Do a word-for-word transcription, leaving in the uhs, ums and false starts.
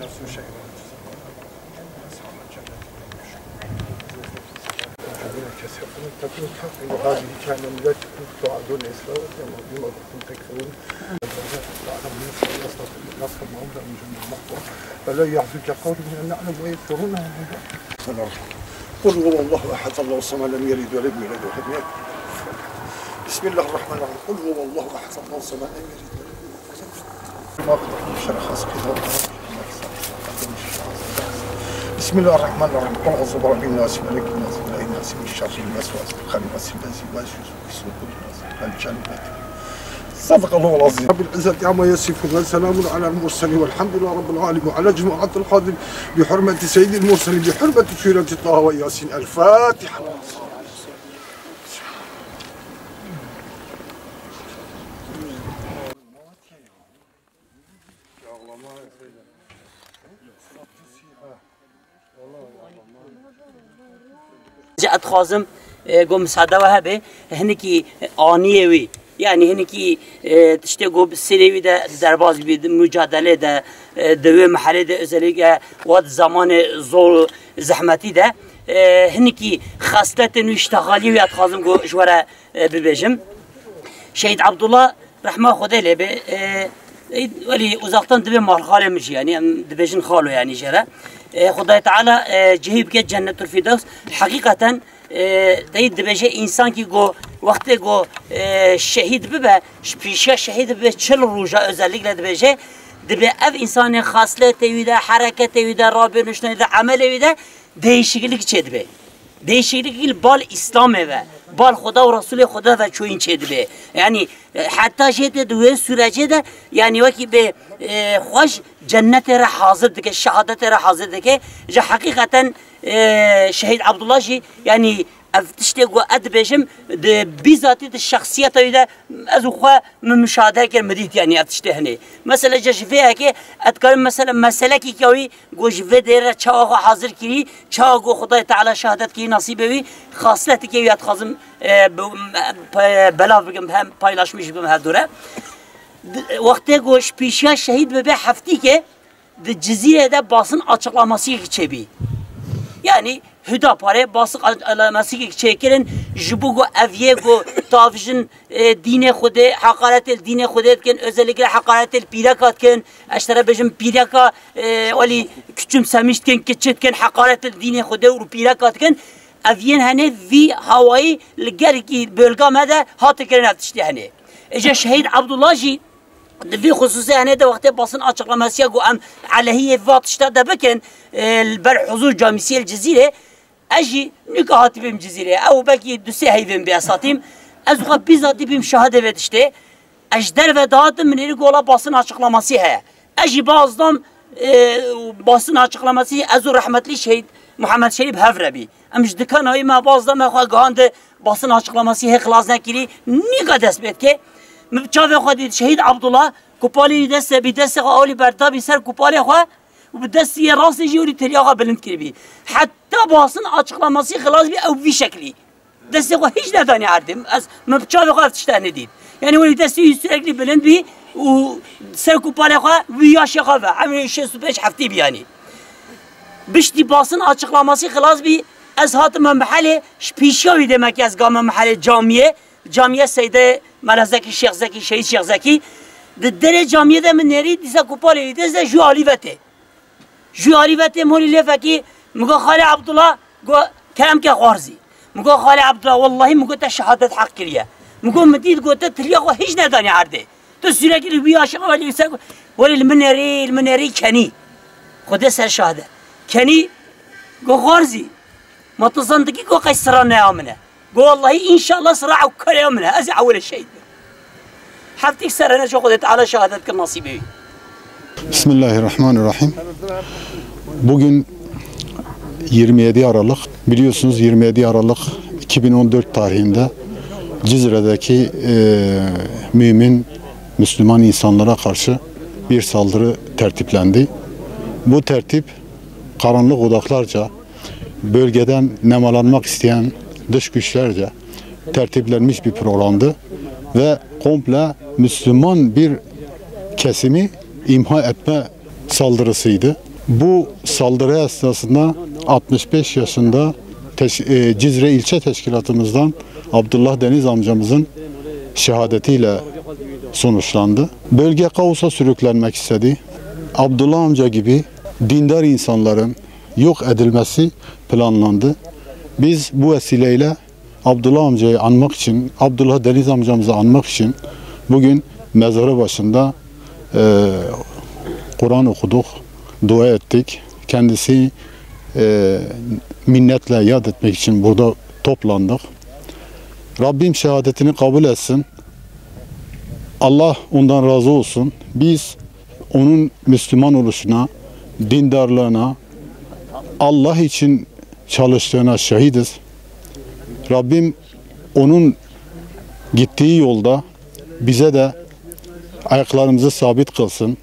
Nasıl şey var? Nasıl ama cennet. Cennet kesin. Takım takım. Bu hadi hikayenin millet dua dön esra. Ama bir bakın tek sorun. Nasıl nasıl nasıl mal da mümkün olmak var. Öyle yahzü kekavri. Na'lem ve yekfurun. قل هو الله أحد، الله الصمد، لم يلد ولم يولد ولم يكن. بسم الله الرحمن الرحيم. قل هو الله أحد، الله الصمد، لم يلد ولم يولد ولم يكن. بسم الله الرحمن الرحيم. قل أعوذ برب الناس، ملك الناس، إله الناس، من شر الوسواس الخناس الذي يوسوس في صدور الناس من الجنة. صدق الله العظيم. رب العزة عما يصفون، وسلام على المرسلين، والحمد لله رب العالمين. وعلى جماعة الحاضرين بحرمة سيد المرسلين، بحرمة سورة طه وياسين. الفاتحة. Ez dixwazim, e, ku misade we hebe, hinekî aniyê wî, yanî hinekî, e, tiştê ku bi sirê wî de derbas bî, di mucadelê de, e, di wê mehelê de, özellikle wet zamanê zor û zehmetî de, e, hinekî xesletên wî, ştexaliyê wî ez dixwazim ku ji we re, e, bibêjim. Şehîd Abdullah Rehma Xwedê lê be, e, e, welî uzaktan dibe malxalê min jî, yanî em dibêjin xalo, yanî jê re. E, Xwedayê Teala, e, cihê bike Cennetulfîrdews. Heqîqeten, e, teyî dibêje însankî ku wextê ku, e, şehîd bibe, ji pêşiya şehîd bibe çil roja özellikle dibêje, dibe ev însanê xasletê wî de, hereketê wî de, rabênuştinê de, emelê wî de değişiklik çêdibe. Değişiklik li bal Îslamê ve, bal Xuda û Resûlê Xuda ve çoyîn çêdibe. Yanî, e, heta jê tê di wê sûrecê de, yanî wekî bê, e, xweş cennetê re hazir dike, şehadetê re hazir dike. Ji heqîqeten, e, Şehîd Abdullah jî, yanî ev tiştê ku ez dibêjim, di bîzatî di şexsiyeta wî de ez û xwe min muşahede kir, min dît, yanî ev tiştê hene. Mesele ji vê yekê, ez dikarim mesele, meselekî ke wî ku ji vê dêrê re çawa xwe hazir kirî, çawa ku Xwedayê Teala şehadet kirî nasîbê wî, xasletekê wî ez dixwazim, e, bi, pe-, belav bikim, hem paylaşmîş bikim hevdû re. Di, wextê ku ji pêşiya şehîd bibe heftîkê, di Cizîrê de basın açıklamasiyek çêbî. Yanî Hüdaparê basın açıklamasiyek çêkirin, ji bo ku ev yê ku tavijin, e, dînê Xwedê, heqaretê li dînê Xwedê dikin, özellikle heqaretê li pîreka dikin, ez ji te re bêjim pîreka, e, welî küçümsemiş dikin, kiçi dikin, heqaretê li dînê Xwedê û pîreka dikin. Ev yên hene vî hawayî li gelekî bölga me de hate kirin ev tiştê hene. Îca Şehîd Abdullah jî di vî xusûsê hene de wextê basın açıklamasiyek ku em aleyhî va tişta de bikin, e, li ber huzur camisiyê li Cizîrê, ez jî nûke hatibêm Cizîrê. Ew belkî du sê heyvên bê ez hatîm. Ez xwe bîzatî bîm şahidê vê tiştê. Ez ji derve dihatim, min êrî gola basın açıklaması heye. Ez jî baz dam, e, basın açıklaması, ez û rehmetlî Şehîd Muhammed Şerîf hev re bî. Em ji dikana wî me baz da, me xwe gihandi basın açıklaması hê xilas nekirî, nîka dest pê dike. Min bi çavê xwe dît Şehîd Abdullah, kupalê wî dest de bî, destê xwe awlî berdabî ser kupalê xwe û bi destê yê rastê jî wî tiriya xwe bilind kiribî. Heta basın açıklaması xilas bî, ew vî şeklî. Destê xwe hîç nedanî erdê. Ez, min bi çavê xwe ev tişt tenê dît. Yanî wê destê wî sürekli bilind bî û ser kupalê xwe wî yaşê xwe ve. Emrê şêst û pênc heftî bî yanî. Biştî basın açıklaması xilas bî. Ez hatim me mehelê, ji pêşiya wî demek ez game mehelê camiyê. Camiyê Seyde Mela Zekî, Şêx Zekî, Şehîd Şêx Zekî. Di derê camiyê de min nêrî, dîsa kupalê wî dest de jû alî ve tê. Jû alî ve tê, min holî lê fekî, min got, "Xalê Abdullah," got, "kerem ke xwarzî." Min got, "Xalê Abdullah, wellahî," min got, "te şehadet heq kiriye." Min got, "Min dît," got, "te tiliya xwe hîç nedanî erdê. Tu sürekli wî aşiq welî se, welî li min nêrî, li min nêrî kenî." Xwedê ser şahide. Kenî, got, "Xwarzî, ma tu zandikî ku qey sira neya min e?" Go wellahî înşallah sira ew kare ya min e. Ez ê ewilê şehîd bim. Heftîk serene ji Xwedê Teala şehadet kir nasîbê wî. Bismillahirrahmanirrahim. Bugün yirmi yedi Aralık. Biliyorsunuz, yirmi yedi Aralık iki bin on dört tarihinde Cizre'deki, e, mümin, Müslüman insanlara karşı bir saldırı tertiplendi. Bu tertip karanlık odaklarca, bölgeden nemalanmak isteyen dış güçlerce tertiplenmiş bir programdı ve komple Müslüman bir kesimi imha etme saldırısıydı. Bu saldırı esnasında altmış beş yaşında teş-, e, Cizre ilçe teşkilatımızdan Abdullah Deniz amcamızın şehadetiyle sonuçlandı. Bölge kaosa sürüklenmek istedi. Abdullah amca gibi dindar insanların yok edilmesi planlandı. Biz bu vesileyle Abdullah amcayı anmak için, Abdullah Deniz amcamızı anmak için bugün mezarı başında, e, Kur'an okuduk, dua ettik. Kendisi, e, minnetle yad etmek için burada toplandık. Rabbim şehadetini kabul etsin. Allah ondan razı olsun. Biz onun Müslüman oluşuna, dindarlığına, Allah için çalıştığına şahidiz. Rabbim onun gittiği yolda bize de ayaklarımızı sabit kılsın.